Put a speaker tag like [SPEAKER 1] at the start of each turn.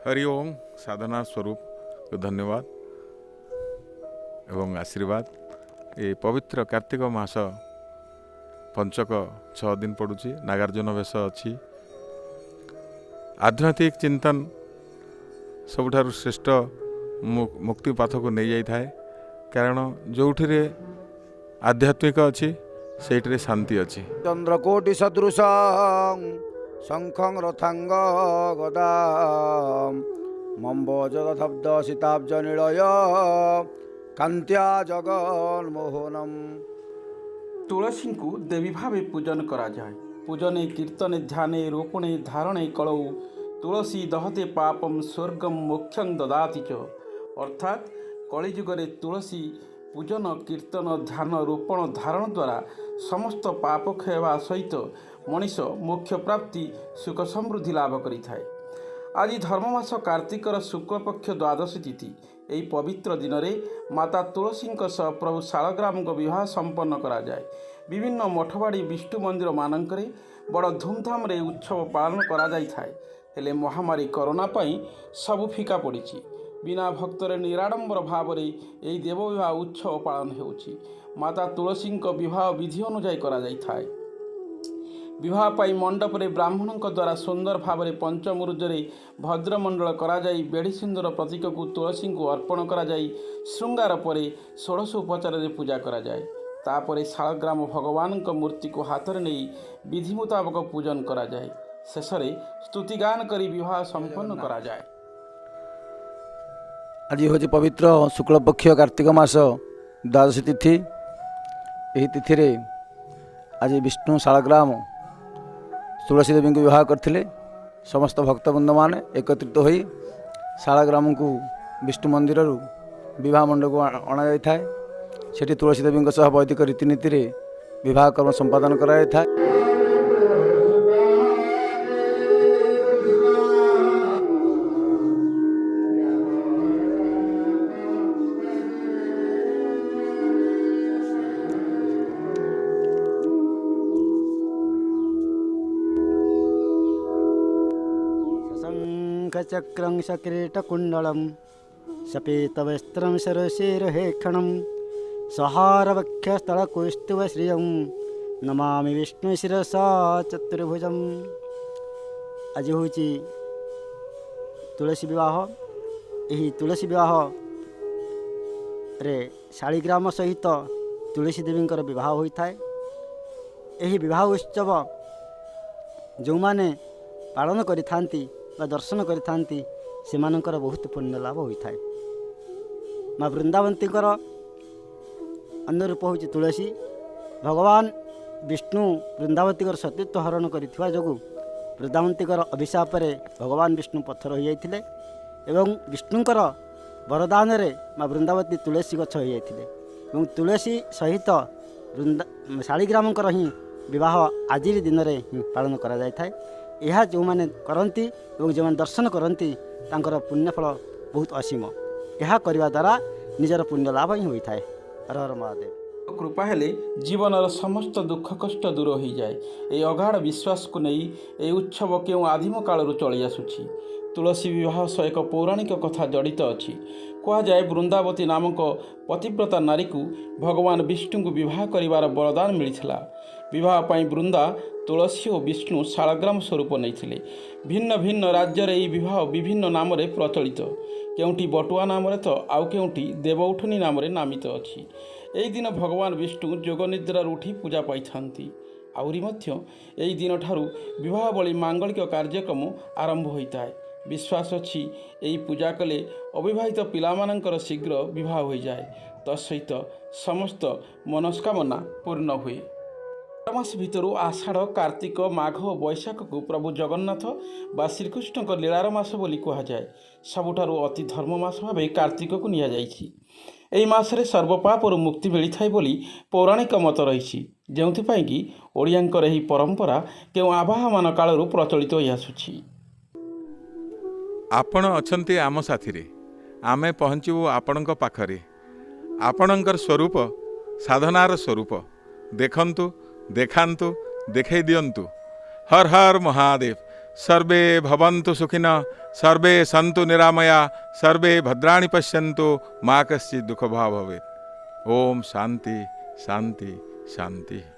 [SPEAKER 1] ହରି ଓମ୍। ସାଧନା ସ୍ୱରୂପ ଧନ୍ୟବାଦ ଏବଂ ଆଶୀର୍ବାଦ। ଏ ପବିତ୍ର କାର୍ତ୍ତିକ ମାସ ପଞ୍ଚକ 6 ଦିନ ପଡ଼ୁଛି, ନାଗାର୍ଜୁନ ବେଶ ଅଛି। ଆଧ୍ୟାତ୍ମିକ ଚିନ୍ତନ ସବୁଠାରୁ ଶ୍ରେଷ୍ଠ ମୁକ୍ତି ପଥକୁ ନେଇଯାଇଥାଏ, କାରଣ ଯେଉଁଥିରେ ଆଧ୍ୟାତ୍ମିକ ଅଛି ସେଇଥିରେ ଶାନ୍ତି ଅଛି।
[SPEAKER 2] ଚନ୍ଦ୍ରକୋଟି ସଦୃଶ ଶଙ୍ଖଂ ରଥାଙ୍ଗ ଗଦା ମମ୍ବୋଜଧବ୍ଦ ସୀତାବ୍ଜ ନୀଳୟ କାନ୍ତ୍ୟା ଜଗନ୍ମୋହନମ୍।
[SPEAKER 3] ତୁଳସୀଙ୍କୁ ଦେବୀ ଭାବେ ପୂଜନ କରାଯାଏ। ପୂଜନେ କୀର୍ତ୍ତନେ ଧ୍ୟାନେ ରୋପଣେ ଧାରଣେ କଳଉ ତୁଳସୀ ଦହତେ ପାପಂ ସ୍ୱର୍ଗം ମୋକ୍ଷଂ ଦଦାତି ଚ। ଅର୍ଥାତ୍ କଳିଯୁଗରେ ତୁଳସୀ ପୂଜନ କୀର୍ତ୍ତନ ଧ୍ୟାନ ରୋପଣ ଧାରଣ ଦ୍ୱାରା ସମସ୍ତ ପାପ କ୍ଷୟ ହେବା ସହିତ ମଣିଷ ମୋକ୍ଷ ପ୍ରାପ୍ତି ସୁଖ ସମୃଦ୍ଧି ଲାଭ କରିଥାଏ। ଆଜି ଧର୍ମମାସ କାର୍ତ୍ତିକର ଶୁକ୍ଳପକ୍ଷ ଦ୍ୱାଦଶୀ ତିଥି। ଏହି ପବିତ୍ର ଦିନରେ ମାତା ତୁଳସୀଙ୍କ ସହ ପ୍ରଭୁ ଶାଳଗ୍ରାମଙ୍କ ବିବାହ ସମ୍ପନ୍ନ କରାଯାଏ। ବିଭିନ୍ନ ମଠବାଡ଼ି ବିଷ୍ଣୁ ମନ୍ଦିରମାନଙ୍କରେ ବଡ଼ ଧୁମଧାମରେ ଉତ୍ସବ ପାଳନ କରାଯାଇଥାଏ। ହେଲେ ମହାମାରୀ କରୋନା ପାଇଁ ସବୁ ଫିକା ପଡ଼ିଛି। ବିନା ଭକ୍ତରେ ନିରାଡ଼ମ୍ବର ଭାବରେ ଏହି ଦେବବିବାହ ଉତ୍ସବ ପାଳନ ହେଉଛି। ମାତା ତୁଳସୀଙ୍କ ବିବାହ ବିଧି ଅନୁଯାୟୀ କରାଯାଇଥାଏ। ବିବାହ ପାଇଁ ମଣ୍ଡପରେ ବ୍ରାହ୍ମଣଙ୍କ ଦ୍ୱାରା ସୁନ୍ଦର ଭାବରେ ପଞ୍ଚମୁରୁଜରେ ଭଦ୍ରମଣ୍ଡଳ କରାଯାଇ ବେଢ଼ି ସିନ୍ଦୁର ପ୍ରତୀକକୁ ତୁଳସୀଙ୍କୁ ଅର୍ପଣ କରାଯାଇ ଶୃଙ୍ଗାର ପରେ ଷୋଡ଼ଶ ଉପଚାରରେ ପୂଜା କରାଯାଏ। ତାପରେ ଶାଳଗ୍ରାମ ଭଗବାନଙ୍କ ମୂର୍ତ୍ତିକୁ ହାତରେ ନେଇ ବିଧି ମୁତାବକ ପୂଜନ କରାଯାଏ। ଶେଷରେ ସ୍ତୁତିଗାନ କରି ବିବାହ ସମ୍ପନ୍ନ କରାଯାଏ।
[SPEAKER 2] ଆଜି ହେଉଛି ପବିତ୍ର ଶୁକ୍ଳପକ୍ଷ କାର୍ତ୍ତିକ ମାସ ଦ୍ୱାଦଶୀ ତିଥି। ଏହି ତିଥିରେ ଆଜି ବିଷ୍ଣୁ ଶାଳଗ୍ରାମ ତୁଳସୀ ଦେବୀଙ୍କୁ ବିବାହ କରିଥିଲେ। ସମସ୍ତ ଭକ୍ତବୃନ୍ଦମାନେ ଏକତ୍ରିତ ହୋଇ ଶାଳଗ୍ରାମଙ୍କୁ ବିଷ୍ଣୁ ମନ୍ଦିରରୁ ବିବାହ ମଣ୍ଡପକୁ ଅଣାଯାଇଥାଏ। ସେଠି ତୁଳସୀ ଦେବୀଙ୍କ ସହ ବୈଦିକ ରୀତିନୀତିରେ ବିବାହ କର୍ମ ସମ୍ପାଦନ କରାଯାଇଥାଏ।
[SPEAKER 4] शङ्खचक्रं सकिरीटकुण्डलं सपीतवस्त्रं सरसीरुहेक्षणं सहारवक्षस्थलकौस्तुभश्रियं नमामि विष्णुशिरसा चतुर्भुजम्। ଆଜି ହେଉଛି ତୁଳସୀ ବିବାହ। ଏହି ତୁଳସୀ ବିବାହରେ ଶାଳିଗ୍ରାମ ସହିତ ତୁଳସୀ ଦେବୀଙ୍କର ବିବାହ ହୋଇଥାଏ। ଏହି ବିବାହ ଉତ୍ସବ ଯେଉଁମାନେ ପାଳନ କରିଥାନ୍ତି ବା ଦର୍ଶନ କରିଥାନ୍ତି ସେମାନଙ୍କର ବହୁତ ପୁଣ୍ୟ ଲାଭ ହୋଇଥାଏ। ମା ବୃନ୍ଦାବନ୍ତୀଙ୍କର ଅନ୍ୟ ରୂପ ହେଉଛି ତୁଳସୀ। ଭଗବାନ ବିଷ୍ଣୁ ବୃନ୍ଦାବତୀଙ୍କର ସତୀତ୍ୱ ହରଣ କରିଥିବା ଯୋଗୁଁ ବୃନ୍ଦାବତୀଙ୍କର ଅଭିଶାପରେ ଭଗବାନ ବିଷ୍ଣୁ ପଥର ହୋଇଯାଇଥିଲେ ଏବଂ ବିଷ୍ଣୁଙ୍କର ବରଦାନରେ ମା ବୃନ୍ଦାବତୀ ତୁଳସୀ ଗଛ ହୋଇଯାଇଥିଲେ ଏବଂ ତୁଳସୀ ସହିତ ଶାଳିଗ୍ରାମଙ୍କର ହିଁ ବିବାହ ଆଜିର ଦିନରେ ହିଁ ପାଳନ କରାଯାଇଥାଏ। ଏହା ଯେଉଁମାନେ କରନ୍ତି ଏବଂ ଯେଉଁମାନେ ଦର୍ଶନ କରନ୍ତି ତାଙ୍କର ପୁଣ୍ୟଫଳ ବହୁତ ଅସୀମ। ଏହା କରିବା ଦ୍ୱାରା ନିଜର ପୁଣ୍ୟ ଲାଭ ହିଁ ହୋଇଥାଏ। ହର ହର ମହାଦେବ।
[SPEAKER 3] କୃପା ହେଲେ ଜୀବନର ସମସ୍ତ ଦୁଃଖ କଷ୍ଟ ଦୂର ହୋଇଯାଏ। ଏହି ଅଗାଢ଼ ବିଶ୍ୱାସକୁ ନେଇ ଏହି ଉତ୍ସବ କେଉଁ ଆଦିମ କାଳରୁ ଚଳି ଆସୁଛି। ତୁଳସୀ ବିବାହ ସହ ଏକ ପୌରାଣିକ କଥା ଜଡ଼ିତ ଅଛି। କୁହାଯାଏ ବୃନ୍ଦାବତୀ ନାମକ ପତିବ୍ରତା ନାରୀକୁ ଭଗବାନ ବିଷ୍ଣୁଙ୍କୁ ବିବାହ କରିବାର ବରଦାନ ମିଳିଥିଲା। ବିବାହ ପାଇଁ ବୃନ୍ଦା ତୁଳସୀ ଓ ବିଷ୍ଣୁ ଶାଳଗ୍ରାମ ସ୍ୱରୂପ ନେଇଥିଲେ। ଭିନ୍ନ ଭିନ୍ନ ରାଜ୍ୟରେ ଏହି ବିବାହ ବିଭିନ୍ନ ନାମରେ ପ୍ରଚଳିତ। କେଉଁଠି ବଟୁଆ ନାମରେ ତ ଆଉ କେଉଁଠି ଦେବଉଠୁନି ନାମରେ ନାମିତ ଅଛି। ଏହି ଦିନ ଭଗବାନ ବିଷ୍ଣୁ ଯୋଗ ନିଦ୍ରାରୁ ଉଠି ପୂଜା ପାଇଥାନ୍ତି। ଆହୁରି ମଧ୍ୟ ଏହି ଦିନଠାରୁ ବିବାହ ଭଳି ମାଙ୍ଗଳିକ କାର୍ଯ୍ୟକ୍ରମ ଆରମ୍ଭ ହୋଇଥାଏ। ବିଶ୍ୱାସ ଅଛି ଏହି ପୂଜା କଲେ ଅବିବାହିତ ପିଲାମାନଙ୍କର ଶୀଘ୍ର ବିବାହ ହୋଇଯାଏ, ତତ୍ସହିତ ସମସ୍ତ ମନସ୍କାମନା ପୂର୍ଣ୍ଣ ହୁଏ। ମାସ ଭିତରୁ ଆଷାଢ଼, କାର୍ତ୍ତିକ, ମାଘ ଓ ବୈଶାଖକୁ ପ୍ରଭୁ ଜଗନ୍ନାଥ ବା ଶ୍ରୀକୃଷ୍ଣଙ୍କ ଲୀଳାର ମାସ ବୋଲି କୁହାଯାଏ। ସବୁଠାରୁ ଅତି ଧର୍ମ ମାସ ଭାବେ କାର୍ତ୍ତିକକୁ ନିଆଯାଇଛି। ଏହି ମାସରେ ସର୍ବପାପରୁ ମୁକ୍ତି ମିଳିଥାଏ ବୋଲି ପୌରାଣିକ ମତ ରହିଛି, ଯେଉଁଥିପାଇଁ କି ଓଡ଼ିଆଙ୍କର ଏହି ପରମ୍ପରା କେଉଁ ଆବାହମାନ କାଳରୁ ପ୍ରଚଳିତ ହୋଇଆସୁଛି।
[SPEAKER 1] ଆପଣ ଅଛନ୍ତି ଆମ ସାଥିରେ, ଆମେ ପହଞ୍ଚିବୁ ଆପଣଙ୍କ ପାଖରେ। ଆପଣଙ୍କର ସ୍ୱରୂପ ସାଧନାର ସ୍ୱରୂପ ଦେଖନ୍ତୁ, ଦେଖାନ୍ତୁ, ଦେଖାଇ ଦିଅନ୍ତୁ। ହର ହର ମହାଦେବ। ସର୍ବେ ଭବନ୍ତୁ ସୁଖିନଃ, ସର୍ବେ ସନ୍ତୁ ନିରାମୟା, ସର୍ବେ ଭଦ୍ରାଣି ପଶ୍ୟନ୍ତୁ, ମା କଶ୍ଚିତ୍ ଦୁଃଖ ଭାଗ ଭବେତ୍। ଓମ୍ ଶାନ୍ତି ଶାନ୍ତି ଶାନ୍ତି।